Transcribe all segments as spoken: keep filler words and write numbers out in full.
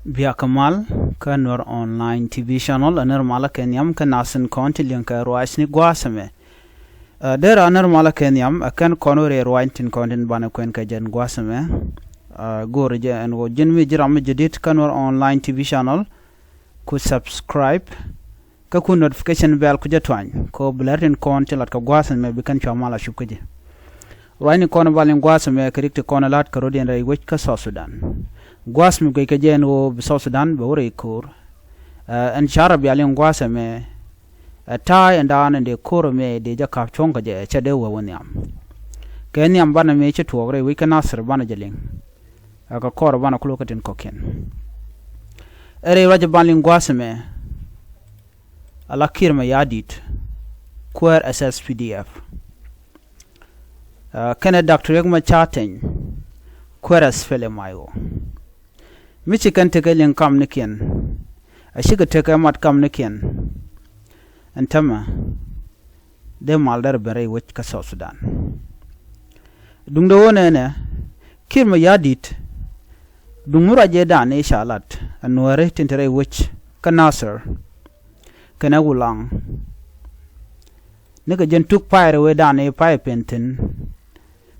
Biakä mal kä Nuer Online T V channel, a nɛr malä kɛ nhiam kä nasin kɔn ti liŋ kɛ ruacni gua̱a̱th ɛmɛ. Ɛ, dee ra nɛr malä kɛ nhiam, ɛ kɛn kɔn wä rɛy ruac tin kɔn tin banɛ kuɛn kɛ jɛn gua̱a̱th ɛmɛ. Ɛ, go̱o̱rɛ jɛ ɛn ɣöö ji̱n mi ji̱ ram mi jɛ dit kä Nuer Online T V channel, ku subscribe, kä ku notification bell ku jɛ tuany, kɛ ɣöö bi lär tin kɔn tin lat kɛ gua̱a̱th ɛmɛ bi kɛn cua mal a cup kä ji̱. Ruacni kɔn ba liŋ gua̱a̱th ɛmɛ kɛ rik ti kɔn ɛ la̱t kɛ rɔ̱diɛn rɛy wec kä South Sudan. Gua̱a̱th mi guic kɛ jɛ ɛn ɣöö bi South Sudan bɛ wä rɛy ko̱o̱r. Ɛ, ɛn ca rɔ bia liŋ gua̱a̱th ɛmɛ, ɛ, ta̱a̱ ɛn daan ɛn dee ko̱o̱r ɛmɛ dee jɛ ka̱p cuɔ̱ŋ kɛ jɛ, cɛ dee wee wä nhiam. Kɛ nhiam banɛ mëë ci tuɔɔk rɛy wec kä Nasir banɛ jɛ liŋ. Ɛ, kɛ kɔr banɛ kulok kä tin kɔ̱kiɛn. Ɛ rɛy ruac ban liŋ gua̱a̱th ɛmɛ, ala Kiir Mayardit, kuäär S S P D F. Ɛ, kɛnɛ Doctor Riek Machar Teny, kuäär S P L M I O. Mi ci kɛn tekɛ liŋ kamnikiɛn, a cikɛ tekɛ mat kamnikiɛn. Ɛn tämɛ dee mal dɛr ben rɛy wec kä South Sudan. Duŋdɛ wä nɛnɛ, Kiir Mayardit, duŋ mi ruac jɛ dan i̱ ca lat ɛ Nuääri tin te rɛy wec kä Nasir kɛnɛ Wulaŋ. Nikɛ jɛn tuk pay rɛw ëë dan i̱ pay pen thi̱n.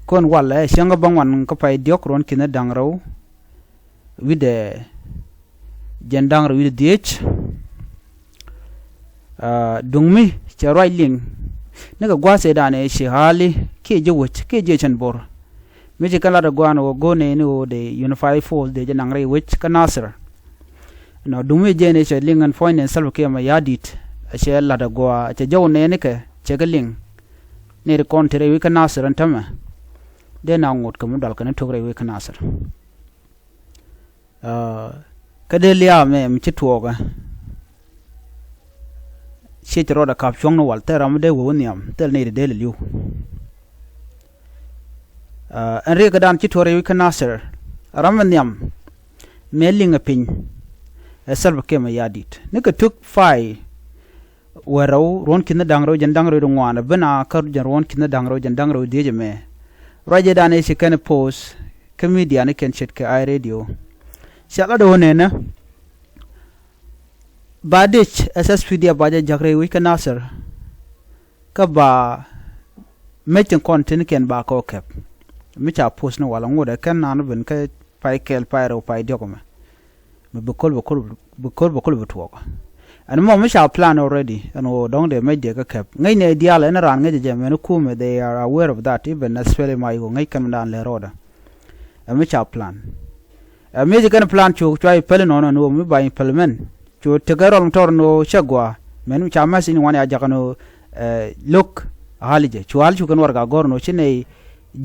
Kɔn walɛ cäŋ kä bäŋuan kä pay diɔ̱k ruɔ̱n ki̱n da̱ŋ rɛw wi̱cdɛ jɛn da̱ŋ rɛw wi̱cdɛ dhieec. Aa, duŋ mi cɛ ruac liŋ nikɛ gua̱a̱th ëë dan ëë ci ha̱a̱li kiɛ ji̱ wec kiɛ ji̱ cɛn bo̱r. Mi ci kɛn lat ɛ gua̱a̱n ɣöö go̱o̱r nɛy ni ɣöö dee Unified Force dee jɛ naŋ rɛy wec kä Nasir. Nɔ, duŋ mi jɛn ëë cɛ liŋ ɛn puɔ̱ny nɛn Salva Kiir Mayardit, ɛ cɛ lat ɛ gua̱a̱, ɛ cɛ jɔw nɛɛnikɛ cɛ kɛ liŋ. Nɛy ti kɔn te rɛy wec kä Nasir ɛn tämɛ dee na ŋot kɛ mi dual kɛn tok rɛy wec kä Nasir. Aa, kä dee lia̱a̱ mɛ mi ci tuɔɔkä. Ciec rɔɔdɛ ka̱p cuɔ̱ŋni wal thil ram mi dee wee wä nhiam, thil nɛy ti dee lɛ li̱w. Aa, ɛn riɛkädan ci tuɔɔk rɛy wec kä Nasir, ram mi nhiam mëë liŋɛ piny ɛ Salva Kiir Mayardit. Nikɛ tuk pay wä rɛw ruɔ̱n ki̱n da̱ŋ rɛw jɛn da̱ŋ rɛw di ŋuan, ɛ ben a kä jɛn ruɔ̱n ki̱n da̱ŋ rɛw jɛn da̱ŋ rɛw dhieec ɛmɛ. Ruac jɛ dan ëë ci kɛn post kä media ni kɛn ce̱tkɛ Eye Radio. Ca lat ɛ wä nɛnɛ, ba dec S S P D F ba jɛ ja̱k rɛy wec kä Nasir. Kä ba mec tin kɔn tin kɛn ba kɛ wä kɛp. Mi ca post ni wal ŋot ɛ kɛn naan ben kä pay kɛl pay rɛw pay diɔ̱k ɛmɛ. Mi bi ko̱l bi ko̱l bi ko̱l bi ko̱l bi tuɔɔk. Ɛn mɔ mi ca plan already ɛn ɣöö dɔ̱ŋ dee mec dee kä kɛp. Ŋäcnɛ diaal ɛn raan ŋäc ɛ jɛ mɛn kumɛ, they are aware of that, even S P L M I O ŋäc kɛn mi daan lɛ rɔɔdɛ. Ɛ mi ca plan. Ɛ mi ci kɛn plan cu cua implement nɔnɔ ni ɣöö mi ba implement. Cu tekɛ rɔl mi tɔr ni ɣöö cɛ gɔaa. Mɛn mi ca message ni wan ya jakä ni ɣöö, ɛ, lo̱k ɣa̱l jɛ. Cu ɣa̱l cu kɛn warɛga gɔ̱r ni ɣöö ci nɛy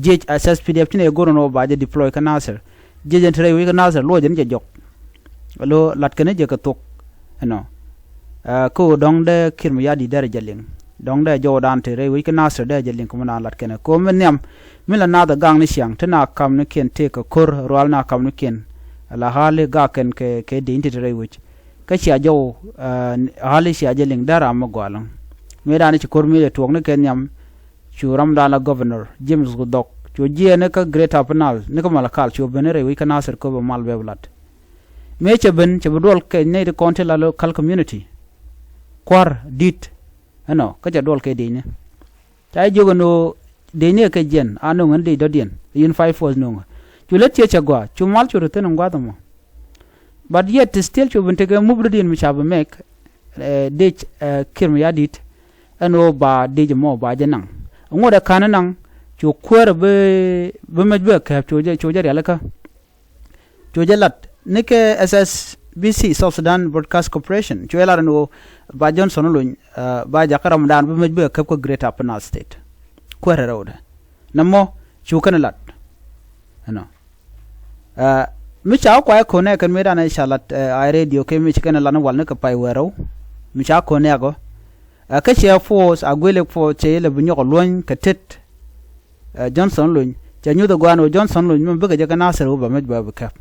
jiec S S P D F ci nɛy go̱r ni ɣöö ba jɛ deploy kä Nasir. Jiec ɛn te rɛy wec kä Nasir luɔc ɛn jɛ jɔk. Lo lat kɛn jɛ kɛ thok. Ɛnɔ. Ɛ, kä ɣöö dɔ̱ŋ dee Kiir Mayardit dee rɛ jɛ liŋ. Dɔ̱ŋ dee jɔwdan te rɛy wec kä Nasir dee jɛ liŋ kɛ mi naan lat kɛn. Kɛ ɣöö mi nhiam mi la naath ɛ gaknikiɛn ti na kamnikiɛn tëëkɛ ko̱r rual na kamnikiɛn. Ala ɣa̱li gak kɛn kɛ, kɛ dec ti te rɛy wec. Kä cia jɔw, ɛ, ɣa̱li cia jɛ liŋ dee ram mi gɔaa ɛlɔ̱ŋ. Mëëdan ci ko̱r mi jɛ tuɔɔk ni kɛ nhiam. Cu ramdan la governor James Gudhɔk cu jiɛɛni kä Greater Upper Nile ni kä Malakal cu ben rɛy wec kä Nasir köpɛ mal bɛ bi lat. Mëë cɛ ben cɛ bi duɔl kɛ nɛy ti kɔn ti la local community. Kua̱r di̱t ɛnɔ kä cɛ duɔl kɛ dicni. Ca jiök ɛn ɣöö dicni ɛ kɛ jiɛn a no̱ŋ ɛn dic dɔ̱diɛn, Unified Force no̱ŋ. Cu lät ciɛ cɛ gɔaa cu mal cu ri thi̱n in gua̱th ɛmɔ. But yet still cu ben tekɛ move dɔ̱diɛn mi ca bi mɛk, ɛ, dec, ɛ, Kiir Mayardit ɛn ɣöö ba dec ɛmɔ ba jɛ naŋ. Ŋot ɛ ka̱n ɛ naŋ cu kuäär bi, bi mec bi ɛ kɛp cu jɛ, cu jɛ rialikä. Cu jɛ lat ni kɛ S S B C, South Sudan Broadcast Corporation, cu jɛ lat ɛn ɣöö ba Johnson Olony, ɛ, ba jakä ramdan bi mec bi ɛ kɛp kä Greater Upper Nile State. Kuäär ɛ rɛwdɛ. Nɛmɔ cu kɛn ɛ lat. Ɛnɔ. Ɛ, mi ca wä kuay ɛ ko̱n ɛ kɛn mëëdan ɛ ca lat, ɛ, Eye Radio kɛ mi ci kɛn ɛ lat ni wal ni kɛ pay wee rɛw. Mi ca ko̱n ɛ kɔ. Ɛ, kä ciɛ force, a guilek force cɛ yɛ lɛ bi nyɔk ɛ luɔ̱ny kɛ tet. Ɛ, Johnson Olony cɛ nyuth ɛ gɔaa ɛn ɣöö Johnson Olony mi bikɛ jɛ kɛ Nasir wä ba mec ba bi kɛp.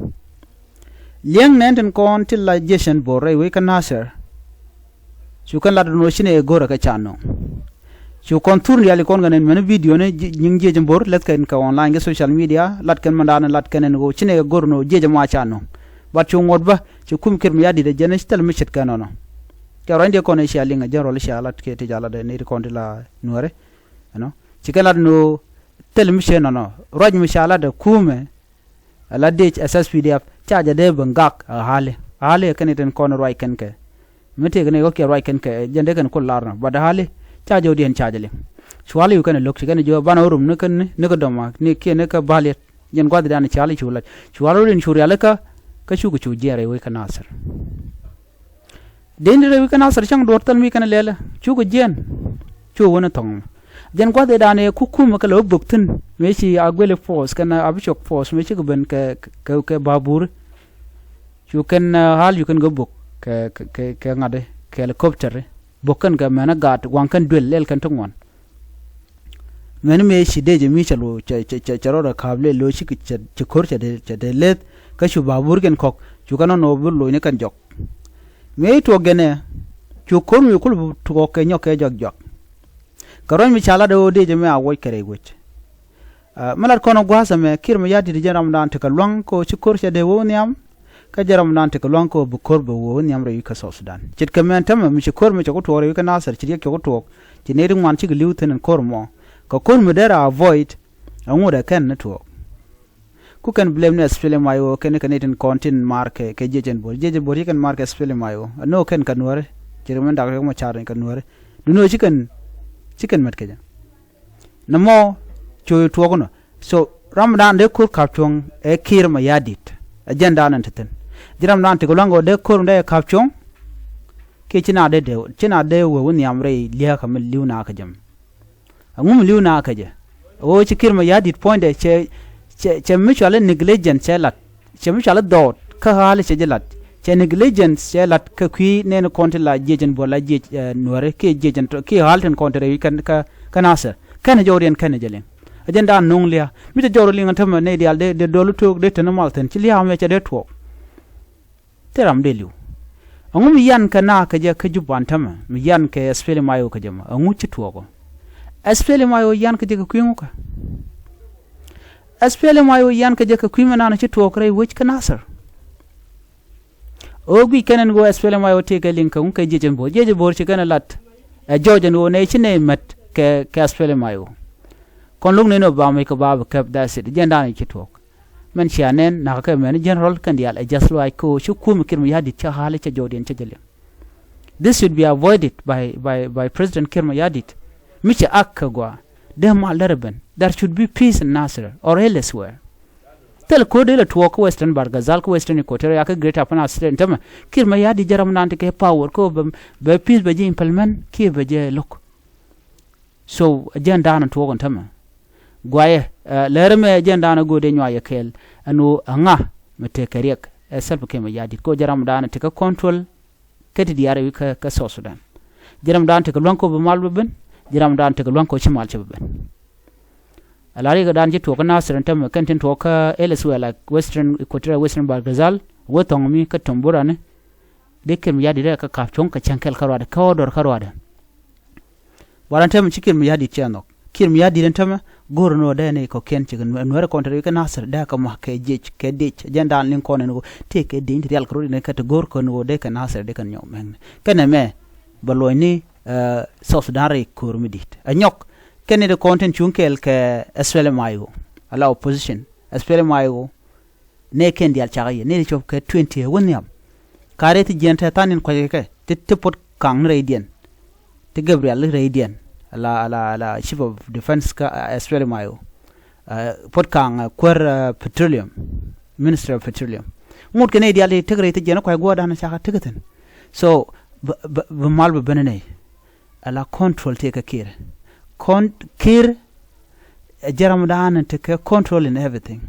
Li̱eŋ nɛn tin kɔn ti la jiecän bo̱r rɛy wec kä Nasir. Cu kɛn lat ɛn ɣöö ci nɛy ɛ go̱rɛ kɛ ca nöŋ. Cu kɔn thur riali kɔn kɛ nɛn mɛn video ni ji̱-, nyiŋ jiec in bo̱r, lɛth kɛn kɛ online kɛ social media, lat kɛn mɛn daanɛ lat kɛn ɛn ɣöö ci nɛy ɛ go̱r ɛn ɣöö jiec ɛmɔ a ca nöŋ. But cu ŋuɔ̱t bä, ci kum Kiir Mayardit ɛ jɛn ɛ ci thil mi ce̱tkɛ nɔnɔ. Kɛ ruacni diɛ kɔn ɛ cia liŋ ɛ jɛn rɔl cia lat kɛ ti ca lat ɛ ni ti kɔn ti la Nuäri. Ɛnɔ ci kɛn lat ni ɣöö thil mi ce̱t nɔnɔ ruac mi ca lat ɛ kumɛ. Ɛ la dec ɛ S S P D F ca jɛ dee ben gak ɛ ɣa̱li ɣa̱li ɛ kɛn itin kɔn ruac kɛn kɛ. Mi tëëk ni ɣä kiɛ ruac kɛn kɛ jɛn dee kɛn kul lar nɔ, but ɣa̱li ca jɛ wä diɛn ca jɛ liŋ. Cuali yu kɛn ɛ lo̱k ci kɛn ɛ jiö banɛ wä rum ni kɛn ni ni kä dɔma ni kiɛ ni kä baliet. Jɛn gua̱thdan ca li cu lac cuali wä diɛn cu rialikä. Kä cukɛ cu jiɛn rɛy wec kä Nasir. Deni rɛy wec kä Nasir cäŋ duɔ̱ɔ̱r thil mi kɛn lɛlɛ cukɛ jiɛn. Cu wä ni thɔŋ. Jɛn gua̱thdan ɛ kukumɛ kɛ lɛ wä bök thi̱n mëë ci Aguelek force kɛn Abishok force mëë cikɛ ben kɛ kɛ kɛ baburi. Cu kɛn ɣa̱l cu kɛn kɛ bök kɛ kɛ kɛ ŋa̱ti kɛ helicopter. Bök kɛn kɛ mɛn ɛ gaat waŋ kɛn duel lɛl kɛn ti ŋuan. Mɛn mëë ci dee jɛ mi cɛ lo cɛ cɛ cɛ rɔɔdɛ ka̱a̱p lëë lo ci ci ko̱r cɛ dee cɛ dee leth. Kä cu babur kɛn kɔk cu kɛn nɔn ɣöö bi loc ni kɛn jɔk. Mëë tuɔɔk gɛnɛ cu ko̱r mi kul bi tuɔɔk kɛ nyɔk kɛ jɔak jɔak. Kɛ ruac mi ca lat ɣöö dee jɛ mi a wuɔc kɛ rɛy wec. Mi lat kɔn ɛ gua̱a̱th ɛmɛ Kiir Mayardit jɛn ramdan tekɛ lua̱ŋ kɛ ɣöö ci ko̱r cɛ dee wee wä nhiam. Kä jɛ ramdan tekɛ lua̱ŋ kɛ ɣöö bi ko̱r bɛ wee wä nhiam rɛy wi̱c kä South Sudan ce̱tkɛ mɛn tämɛ mi ci ko̱r mi cɛ ku tuɔɔk rɛy wi̱c kä Nasir ci riɛk cɛ ku tuɔɔk. Ci nɛy ti ŋuan cikɛ li̱w thi̱n ɛn ko̱r mɔ kɛ ko̱r mi derɛ avoid. Ɛŋu dee kɛn ni tuɔɔk. Ku kɛn blame ni SPLM-IO kɛn kɛ nɛy tin kɔn tin maar kɛ kɛ jiɛc ɛn bo̱r jiɛc ɛn bo̱r ci kɛn maar kɛ SPLM-IO ɛn nöö kɛn kɛ Nuääri. Ci ri mɛn dak riɛk mɔ ca̱r kɛ Nuääri. Duni ɣöö ci kɛn ci kɛn mɛt kɛ jɛ. Nɛ mɔ cu tuɔɔk nɔ. So ramdan dee ko̱r ka̱p cuɔ̱ŋ ɛ Kiir Mayardit. Ɛ jɛn dan ɛn te thi̱n. Ji̱ ramdan tekɛ lua̱ŋ kɛ ɣöö dee ko̱r mi dee ka̱p cuɔ̱ŋ. Kiɛ ci na dee dee ci na dee wee wä nhiam rɛy liääkä mi li̱w na kä jɛ mɔ. Ɛŋu mi li̱w na kä jɛ ɣöö ci Kiir Mayardit puɔ̱nydɛ cɛ cɛ cɛ mi cuali negligence cɛ lat. Cɛ mi cuali dhɔɔt kä ɣa̱a̱li cɛ jɛ lat. Cɛ negligence cɛ lat kä kui̱ nɛɛni kɔn ti la jiɛc ɛn buɔl la jiɛc Nuääri kiɛ jiɛc ɛn kiɛ ɣa̱a̱li tin kɔn ti rɛy wi̱c kä kä Nasir. Kɛnɛ jɔwdiɛn kɛnɛ jɛ liŋ. Ɛ jɛn daan no̱o̱ŋ lia̱a̱ mi cɛ jɔwri liŋ ɛn tämɛ nɛy diaal dee dee duɔl tok dee teni mal thi̱n ci lia̱a̱ mɛ cɛ dee tuɔɔk. Thil ram dee li̱w. Ɛŋu mi yan kɛ na kɛ jɛ kä Juban tämɛ mi yan kɛ SPLM-IO kɛ jɛ mɔ ɛŋu ci tuɔɔk ɔ. SPLM-IO yan kɛ jɛ kɛ kui̱ ŋukä. SPLM-IO yan kɛ jɛ kɛ kui̱ mi naan ci tuɔɔk rɛy wec kä Nasir. Ɣöö guic kɛn ɛn ɣöö SPLM-IO tëëkɛ liŋ kɛ ŋu kɛ jiɛc ɛn bo̱o̱r jiɛc ɛn bo̱o̱r ci kɛn ɛ lat. Ɛ jɔɔc ɛn ɣöö nɛy ci nɛy mät kɛ kɛ SPLM-IO. Kɔn lo̱k nɛn ɣöö ba mec kɛ ba bi kɛp that's it jɛn daan ci tuɔɔk. Mɛn cia nɛn nakä kɛ mɛn general kɛn diaal ɛ just like kɛ ɣöö ci kumɛ Kiir Mayardit cä ɣa̱a̱li cä jɔɔdiɛn cä jɛ liŋ. This should be avoided by by by President Kiir Mayardit. Mi cɛ ak kɛ gɔaa dee mal derɛ ben there should be peace in Nasir or elsewhere. Thil ko̱r dee lɛ tuɔɔk kä Western Bahr el Ghazal kä Western Equatoria kä Greater Upper Nile State tämɛ. Kiir Mayardit jɛ ramdan ti kɛ power kä bɛ bɛ peace bɛ jɛ implement kiɛ bɛ jɛ lo̱k. So agenda ni tuɔɔk ni tämɛ. Guayɛ lɛri mɛ agenda ni go̱o̱dɛ nyuayɛ kɛɛl ɛn ɣöö aŋa mɛ tekɛ riɛk ɛ Salva Kiir Mayardit kɛ ɣöö jɛ ramdan ti kɛ control. Kä ti diaar wi̱i̱ kä South Sudan. Jɛ ramdan ti kɛ lua̱ŋ kɛ ɣöö bi mal bɛ ben. Jɛ ramdan ti kɛ lua̱ŋ kɛ ɣöö ci mal cɛ bɛ ben. Ala riɛk dan ci tuɔɔk kä Nasir ɛn tämɛ kɛn tin tuɔɔk kä elsewhere like Western Equatoria, Western Bahr el Ghazal. Wä thɔŋ mi kä Tombura ni. Dee Kiir Mayardit rɛ kä ka̱p cuɔ̱ŋ kɛ cäŋ kɛl kä ruadɛ kä ɣɔ̱ dɔr kä ruadɛ. Bɔr ɛn tämɛ ci Kiir Mayardit cɛ nhɔk. Kiir Mayardit ɛn tämɛ go̱o̱r ni ɣöö dee ni kɔ̱kiɛn ci kɛ Nuɛr kɔn te rɛy kɛ Nasir dee kɛ ma̱k kɛ jiec kɛ diec agenda liŋ kɔn ɛn ɣöö tëë kɛ diec ti rial kɛ rot in kɛ te go̱o̱r kɔn ɣöö dee kɛ Nasir dee kɛn nyɔk mɛŋni kɛn ɛmɛ. Bɛ luɔ̱ny ni South Sudan rɛy ko̱o̱r mi di̱i̱t ɛ nyɔk. Kɛn ni ti kɔn tin cuŋ kɛɛl kɛ SPLM-IO ala opposition. SPLM-IO nɛ kɛn diaal cakɛ yɛ nɛ ti cop kɛ twenty wä nhiam. Ka rɛy ti jiɛn te than in kuackɛ kɛ ti ti Puɔt Kaŋ ni rɛydiɛn. Ti Gabriel ni rɛydiɛn ala ala ala chief of defense kä SPLM-IO. Puɔt Kaŋ kuäär petroleum, minister of petroleum. Ŋot kɛ nɛ diaal ti tek rɛy ti jiɛn kuac guɔdan cakɛ tek thin. So bi mal bi ben nɛ ala control ti kɛ Kiir. Kɔn Kiir ɛ jɛ ramdan ti kɛ control in everything.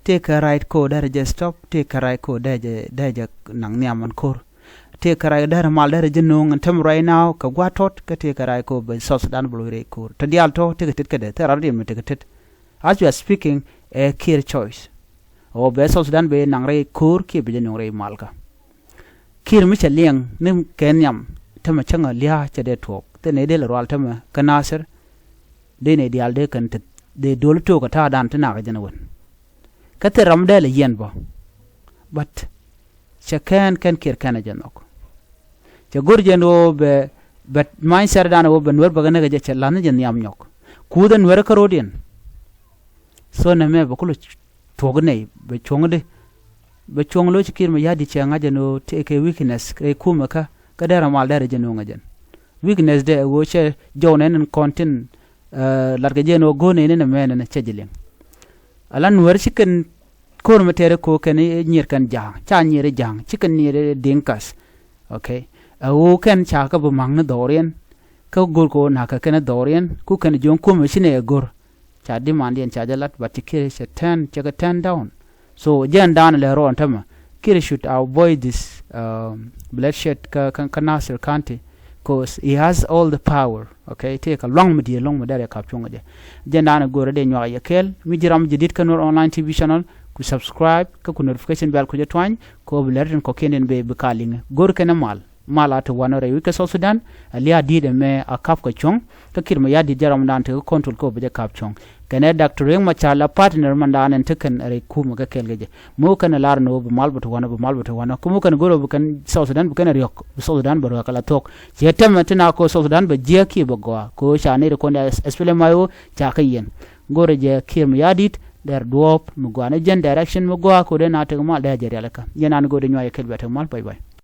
Tëëkɛ right ko derɛ jɛ stop, tëëkɛ right ko derɛ jɛ derɛ jɛ naŋ nhiam ɛn ko̱r. Tëëkɛ right derɛ mal derɛ jɛ no̱o̱ŋ ɛn tämɛ right now kɛ gua̱a̱t tɔt kä tëëkɛ right ko bɛ South Sudan bɛ lo̱c rɛy ko̱r. Te diaal tɔ tëëkɛ tet kädɛ thil rat riɛm mi tëëkɛ tet. As you are speaking ɛ Kiir choice. Ɣöö bɛ South Sudan bɛ naŋ rɛy ko̱r kiɛ bɛ jɛ no̱o̱ŋ rɛy malkä. Kiir mi cɛ liɛŋ ni kɛ nhiam tämɛ cäŋ a lia̱a̱ cɛ dee tuɔɔk thil nɛy dee lɛ rual tämɛ kä Nasir. Dee nɛy diaal dee kɛn te dee duɔl to̱o̱k ɛ ta̱a̱dan ti nakä jɛn ɛ wän. Kä thil ram dee lɛ yiɛn bä. But cɛ kɛn kɛn Kiir kɛn ɛ jɛ nhɔk. Cɛ go̱r jɛ ni ɣöö bɛ bɛ mindset dan ɣöö bɛ Nuɛr bɛ kɛ näk ɛ jɛ, cɛ la̱th ni jɛ nhiam nyɔk. Kuuth ɛ Nuɛr kä ro̱diɛn. So nɛmɛ bɛ kulɛ thuɔ̱k nɛy bɛ cuɔ̱ŋ di. Bɛ cuɔ̱ŋ lo̱c Kiir Mayardit cɛ ŋa̱c jɛ ni ɣöö tëë kɛ weakness kɛ kumɛ kä kä derɛ mal derɛ jɛ ni ɣöö ŋa̱c jɛn. Weakness dɛ ɛ ɣöö cɛ jɔw nɛn in kɔn tin latkɛ jɛ ni ɣöö go̱o̱r nɛy ni nɛmɛ nɛn cɛ jɛ liŋ. Ala Nuɛr ci kɛn ko̱r mi tɛɛr ɛ ko̱ kɛn i̱ nyier kɛn ja̱a̱ŋ ca nyier i̱ ja̱a̱ŋ ci kɛn nyier i̱ diŋkas. Okay. Ɛ ɣöö kɛn ca kä bi ma̱ŋ ni dhɔriɛn. Kä go̱r kɛ ɣöö na̱kä kɛn i̱ dhɔriɛn ku kɛn jiɔ̱ŋ kumɛ ci nɛ ɛ go̱r. Ca dimandiɛn ca jɛ lat, but ci Kiir cɛ turn, cɛ kɛ turn down. So jɛn dan lɛ ruɔn tämɛ, Kiir should avoid this bloodshed kä kä Nasir County, cause he has all the power. Okay, tëë kɛ luaŋ mi diee luaŋ mi dɛr yɛ kap cuŋ jɛ. Jɛn dan go̱rɛ dee nyuak yɛ kɛɛl mi ji̱ ram jɛ dit kä Nuer Online T V channel, ku subscribe kä ku notification bell ku jɛ tuany, kɛ ɣöö bi lɛr tin kɔ̱kiɛn in bee bi ka liŋɛ go̱r kɛn ɛ mal. Mal a te wanɔ rɛy wi̱c kä South Sudan, a lia̱a̱ di̱i̱t ɛmɛ a kap kɛ cuɔ̱ŋ. Kä Kiir Mayardit jɛ ram dan tekɛ control kä ɣöö bɛ jɛ kap cuɔ̱ŋ. Kɛnɛ Doctor Riek Machar la partner man dan ɛn te kɛn rɛy kumɛ kɛ kɛɛl kɛ jɛ. Mi wä kɛn lar ni ɣöö bi mal bɛ te wanɔ, bi mal bɛ te wanɔ. Kä mi wä kɛn go̱r ɣöö bi kɛn South Sudan bi kɛn riɔ̱k, bi South Sudan bɛ rɔ̱ kɛ la thuɔ̱k. Cɛ tɛmɛ ti na kɛ ɣöö South Sudan bɛ jiäk kiɛ bɛ gɔaa kɛ ɣöö ca nɛy ti kɔn SPLM-IO ca kɛ yiɛn. Go̱rɛ jɛ Kiir Mayardit dɛr duɔ̱ɔ̱p mi gɔaa ni jɛn direction mi gɔaa kɛ ɣöö dee na tek mal dee jɛ rialikä. Jɛn an go̱r dee nyuac yɛ kɛɛl bia tek mal, bye bye.